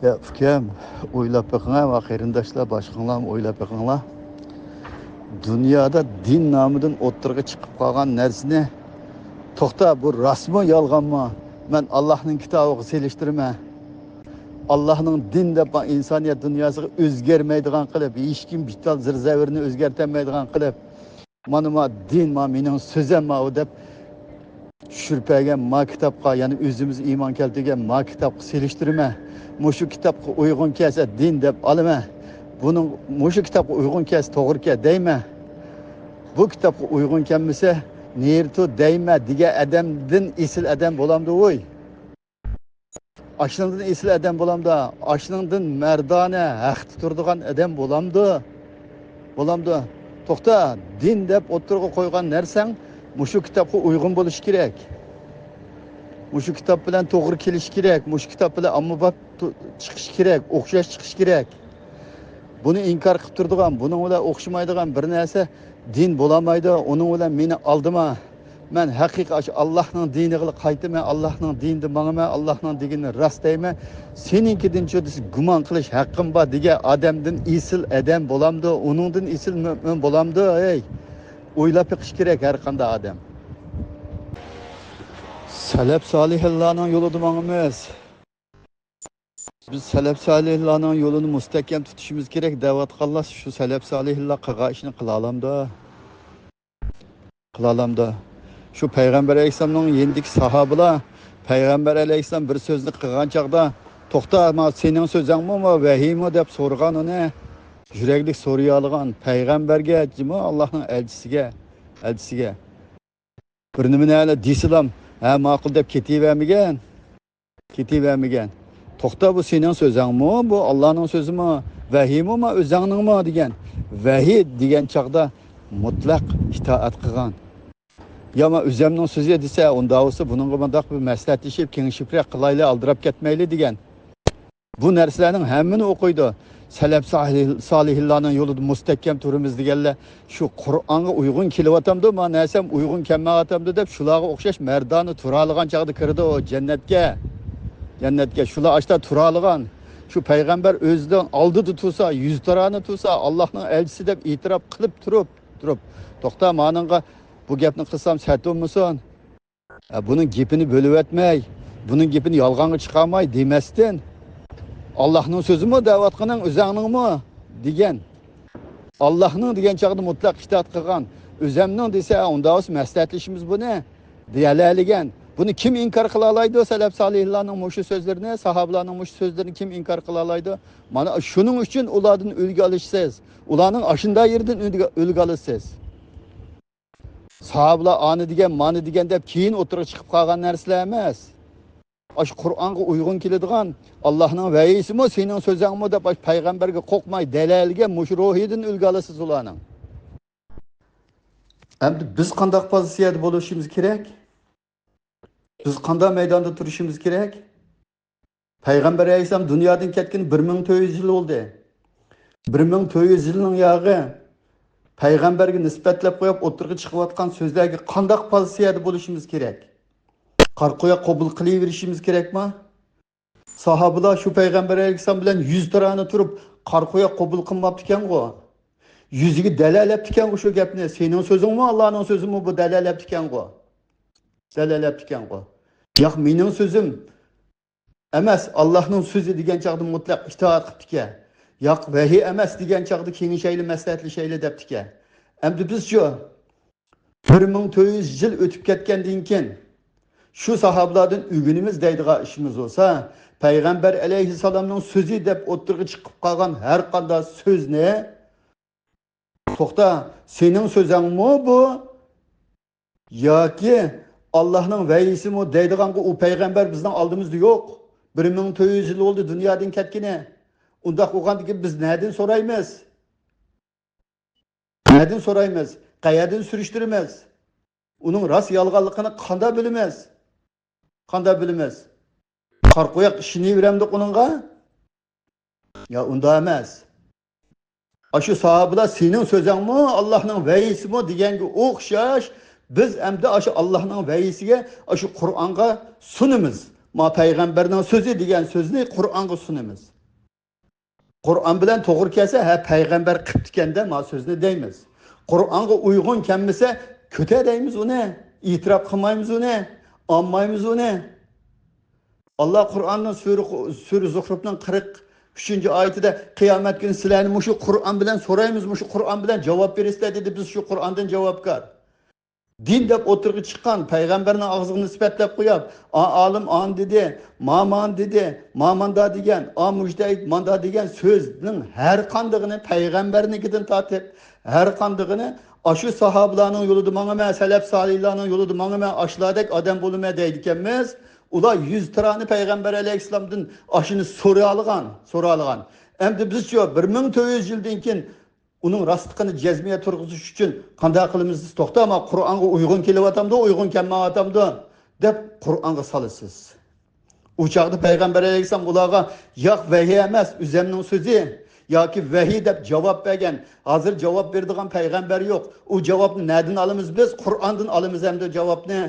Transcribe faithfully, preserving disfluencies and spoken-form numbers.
يا ئۇكام، ئويلاپ بېقىڭا ۋە قېرىنداشلار، باشقىڭلارمۇ ئويلاپ بېقىڭلار. دۇنيادا دىن نامىدىن ئوتتۇرىغا چىقىپ قالغان نەرسىنى، توختا، بۇ راستمۇ، يالغانمۇ؟ مەن ئاللاھنىڭ كىتابىغا سېلىشتۇرىمەن. ئاللاھنىڭ دىن دەپ ئىنسانىيەت دۇنياسىغا ئۆزگەرمەيدىغان قىلىپ، ھېچكىم بىتال زىر-زەۋرىنى ئۆزگەرتەلمەيدىغان قىلىپ، مانا ما دىن، ما مېنىڭ سۆزەم ماۋۇ دەپ چۈشۈرۈپ بەرگەن ما كىتابقا، يەنى ئۆزىمىز ئىمان كەلتۈرگەن ما كىتابقا سېلىشتۇرىمەن. مۇشۇ كىتابقا ئۇيغۇن كەلسە دىن دەپ ئالىمەن. بۇنىڭ، مۇشۇ كىتابقا ئۇيغۇن كەلسە توغرا كەل دەيمەن. بۇ كىتابقا ئۇيغۇن كەلمىسە نېرىتۇ دەيمەن دېگەن ئادەمدىن ئېسىل ئادەم بولامدۇ ۋوي؟ ئاشۇنىڭدىن ئېسىل ئادەم بولامدۇ؟ ئاشۇنىڭدىن مەردانە، ھەقتە تۇرىدىغان ئادەم بولامدۇ؟ بولامدۇ؟ توختا، دىن دەپ ئوتتۇرىغا قويغان نەرسەڭ مۇشۇ كىتابقا ئۇيغۇن بولۇشى كېرەك. مۇشۇ كىتاب بىلەن توغرا كېلىشى كېرەك. مۇشۇ كىتاب بىلەن ئاممىباب تو-، چىقىشى كېرەك، ئوخشاش چىقىشى كېرەك. بۇنى ئىنكار قىلىپ تۇرىدىغان، بۇنىڭ بىلەن ئوخشىمايدىغان بىر نەرسە دىن بولالمايدۇ، ئۇنىڭ بىلەن مېنى ئالدىما. مەن ھەقىقىي ئاشۇ ئاللاھنىڭ دىنىغىلا قايتىمەن، ئاللاھنىڭ دىنىدا ماڭىمەن، ئاللاھنىڭ دېگىنىنى راست دەيمەن. سېنىڭكىدىنچۇ دېسە گۇمان قىلىش ھەققىم بار دېگەن ئادەمدىن ئېسىل ئادەم بولامدۇ؟ ئۇنىڭدىن ئېسىل مۆمىن بولامدۇ؟ ھەي، ئويلاپ بېقىش كېرەك ھەر قانداق ئادەم. سەلەپ سالىھىنلارنىڭ يولىدا ماڭىمىز. بىز سەلەپ سالىھلارنىڭ يولىنى مۇستەھكەم تۇتۇشىمىز كېرەك دەۋاتقانلار شۇ سەلەپ سالىھلار قىلغان ئىشنى قىلالامدۇ؟ قىلالامدۇ؟ شۇ پەيغەمبەر ئەلەيھىسسالامنىڭ يېنىدىكى ساھابىلار پەيغەمبەر ئەلەيھىسسالام بىر سۆزنى قىلغان چاغدا، توختا، ما سېنىڭ سۆزۈڭمۇ، ما ۋەھىيمۇ دەپ سورىغان ئۇنى. يۈرەكلىك سورىيالىغان پەيغەمبەرگە، جىمى ئاللاھنىڭ ئەلچىسىگە، ئەلچىسىگە. بىر نېمىنى ھەلە دېسىلام، ھە، ماقۇل دەپ كېتىۋەرمىگەن. كېتىۋەرمىگەن. توختا، بۇ سېنىڭ سۆزۈڭمۇ، بۇ ئاللانىڭ سۆزىمۇ، ۋەھىيمۇ، ما ئۆزۈڭنىڭمۇ دېگەن. ۋەھىي دېگەن چاغدا مۇتلەق ئىتائەت قىلغان. يا ما ئۆزۈمنىڭ سۆزى دېسە، ئۇنداق بولسا بۇنىڭغا مۇنداق بىر مەسلىھەتلىشىپ، كېڭىشىپرەك قىلايلى، ئالدىراپ كەتمەيلى دېگەن. بۇ نەرسىلەرنىڭ ھەممىنى ئوقۇيدۇ. سەلەپ سالىھ-، سالىھىنلارنىڭ يولىدا مۇستەھكەم تۇرىمىز دېگەنلەر شۇ قۇرئانغا ئۇيغۇن كېلىۋاتامدۇ، ما نەرسەم ئۇيغۇن كەلمەيۋاتامدۇ دەپ شۇلارغا ئوخشاش مەردانە تۇرالىغان چاغدا كىرىدۇ جەننەتكە. جەننەتكە شۇلار ئاشتا تۇرالىغان. شۇ پەيغەمبەر ئۆزىنىڭ ئالدىدا تۇرسا، يۈزتۇرانە تۇرسا، ئاللاھنىڭ ئەلچىسى دەپ ئېتىراپ قىلىپ تۇرۇپ، تۇرۇپ، توختا، مانىڭغا بۇ گەپنى قىلسام سەت بولمىسۇن؟ ئە، بۇنىڭ گېپىنى بۆلۈۋەتمەي، بۇنىڭ گېپىنى يالغانغا چىقارماي دېمەستىن، ئاللاھنىڭ سۆزىمۇ دەۋاتقىنىڭ ئۆزەڭنىڭمۇ دېگەن. ئاللاھنىڭ دېگەن چاغدا مۇتلەق ئىتائەت قىلغان، ئۆزەمنىڭ دېسە، ئۇنداق بولسا مەسلىھەتلىشىمىز بۇنى دېيەلەلىگەن. بۇنى كىم ئىنكار قىلالايدۇ؟ سەلەپ سالىھلارنىڭ مۇشۇ سۆزلىرىنى، ساھابىلارنىڭ مۇشۇ سۆزلىرىنى كىم ئىنكار قىلالايدۇ؟ مانا شۇنىڭ ئۈچۈن ئۇلاردىن ئۈلگە ئالىسىز. ئۇلارنىڭ ئاشۇنداق يېرىدىن ئۈلگە، ئۈلگە ئالىسىز. ساھابىلار ئانى دېگەن، مانى دېگەن دەپ كېيىن ئوتتۇرىغا چىقىپ قالغان نەرسىلەر ئەمەس. ئاشۇ قۇرئانغا ئۇيغۇن كېلىدىغان، ئاللاھنىڭ ۋەھىيسىمۇ، سېنىڭ سۆزۈڭمۇ دەپ ئاشۇ پەيغەمبەرگە قورقماي دەلەللىگەن مۇشۇ روھىدىن ئۈلگە ئالىسىز ئۇلارنىڭ. ئەمدى بىز قانداق پوزىتسىيەدە بولۇشىمىز كېرەك؟ بىز قانداق مەيداندا تۇرۇشىمىز كېرەك؟ پەيغەمبەر ئەلەيھىسسالام دۇنيادىن كەتكىنى بىر مىڭ تۆت يۈز يىل بولدى. بىر مىڭ تۆت يۈز يىلنىڭ ياغى پەيغەمبەرگە نىسبەتلەپ قويۇپ ئوتتۇرىغا چىقىۋاتقان سۆزلەرگە قانداق پوزىتسىيەدە بولۇشىمىز كېرەك؟ قارا قوياق قوبۇل قىلىۋېرىشىمىز كېرەكمۇ؟ ساھابىلار شۇ پەيغەمبەر ئەلەيھىسسالام بىلەن يۈزتۇرانە تۇرۇپ، قارا قوياق قوبۇل قىلماپتىكەنغۇ؟ يۈزىگە دەلەلەپتىكەنغۇ شۇ گەپنى. سېنىڭ سۆزۈڭمۇ، ئاللانىڭ سۆزىمۇ بۇ دەلەلەپتىكەنغۇ؟ دەلەلەپتىكەنغۇ؟ ياق، مېنىڭ سۆزۈم ئەمەس، ئاللاھنىڭ سۆزى دېگەن چاغدا مۇتلەق ئىتائەت قىپتىكەن. ياق، ۋەھىي ئەمەس دېگەن چاغدا كېڭىشەيلى، مەسلىھەتلىشەيلى دەپتىكەن. ئەمدى بىزچۇ؟ بىر مىڭ تۆت يۈز يىل ئۆتۈپ كەتكەندىن كېيىن، شۇ ساھابىلاردىن ئۆگىنىمىز دەيدىغان ئىشىمىز بولسا، پەيغەمبەر ئەلەيھىسسالامنىڭ سۆزى دەپ ئوتتۇرىغا چىقىپ قالغان ھەر قانداق سۆزنى، توختا، سېنىڭ سۆزۈڭمۇ بۇ؟ ياكى ئاللاھنىڭ ۋەھىيسىمۇ دەيدىغانغۇ، ئۇ پەيغەمبەر بىزنىڭ ئالدىمىزدا يوق. بىر مىڭ تۆت يۈز يىل بولدى دۇنيادىن كەتكىنى. ئۇنداق بولغاندىكىن بىز نەدىن سورايمىز؟ نەدىن سورايمىز؟ قەيەردىن سۈرۈشتۈرىمىز؟ ئۇنىڭ راست يالغانلىقىنى قانداق بىلىمىز؟ قانداق بىلىمىز؟ قارا قوياق ئىشىنىۋېرەمدۇق ئۇنىڭغا؟ يا، ئۇنداق ئەمەس. ئاشۇ ساھابىلار سېنىڭ سۆزۈڭمۇ، ئاللاھنىڭ ۋەھىيسىمۇ دېگەنگە ئوخشاش، بىز ئەمدى ئاشۇ ئاللاھنىڭ ۋەھىيسىگە، ئاشۇ قۇرئانغا سۇنىمىز. ما پەيغەمبەرنىڭ سۆزى دېگەن سۆزنى قۇرئانغا سۇنىمىز. قۇرئان بىلەن توغرا كەلسە، ھە، پەيغەمبەر قىپتىكەندە ما سۆزنى دەيمىز. قۇرئانغا ئۇيغۇن كەلمىسە، كۆتەر دەيمىز ئۇنى، ئېتىراپ قىلمايمىز ئۇنى، ئالمايمىز ئۇنى. ئاللا قۇرئاننىڭ سۈرە، سۈرە زۇخرۇفنىڭ قىرىق ئۈچىنچى ئايىتىدە، قىيامەت كۈنى سىلەرنى مۇشۇ قۇرئان بىلەن سورايمىز، مۇشۇ قۇرئان بىلەن جاۋاب بېرىسىلەر دېدى، بىز شۇ قۇرئاندىن جاۋابكار. دىن دەپ ئوتتۇرىغا چىققان، پەيغەمبەرنىڭ ئاغزىغا نىسبەتلەپ قويۇپ، ئا، ئالىم ئان دېدى، ما مان دېدى، ما ماندا دېگەن، ئا مۇجتەھىد ماندا دېگەن سۆزنىڭ ھەر قاندىقىنى پەيغەمبەرنىڭكىدىن تارتىپ، ھەر قاندىقىنى ئاشۇ ساھابىلارنىڭ يولىدا ماڭىمەن، سەلەپ سالىھلارنىڭ يولىدا ماڭىمەن، ئاشۇلاردەك ئادەم بولىمەن دەيدىكەنمىز. ئۇلار يۈز تىرانى پەيغەمبەر ئەلەيھىسسالامدىن ئاشۇنى سورالىغان، سورالىغان. ئەمدى بىزچۇ بىر مىڭ تۆت يۈز يىلدىن كېيىن ئۇنىڭ راستلىقىنى جەزمىيە تۇرغۇزۇش ئۈچۈن قانداق قىلىمىز؟ توختاما، قۇرئانغا ئۇيغۇن كېلىۋاتامدۇ، ئۇيغۇن كەلمەيۋاتامدۇ دەپ قۇرئانغا سالىسىز. ئۇ چاغدا پەيغەمبەر ئەلەيھىسسالام ئۇلارغا، ياق، ۋەھىي ئەمەس، ئۆزەمنىڭ سۆزى ياكى ۋەھىي دەپ جاۋاب بەرگەن. ھازىر جاۋاب بېرىدىغان پەيغەمبەر يوق. ئۇ جاۋابنى نەدىن ئالىمىز بىز؟ قۇرئاندىن ئالىمىز ئەمدى جاۋابنى.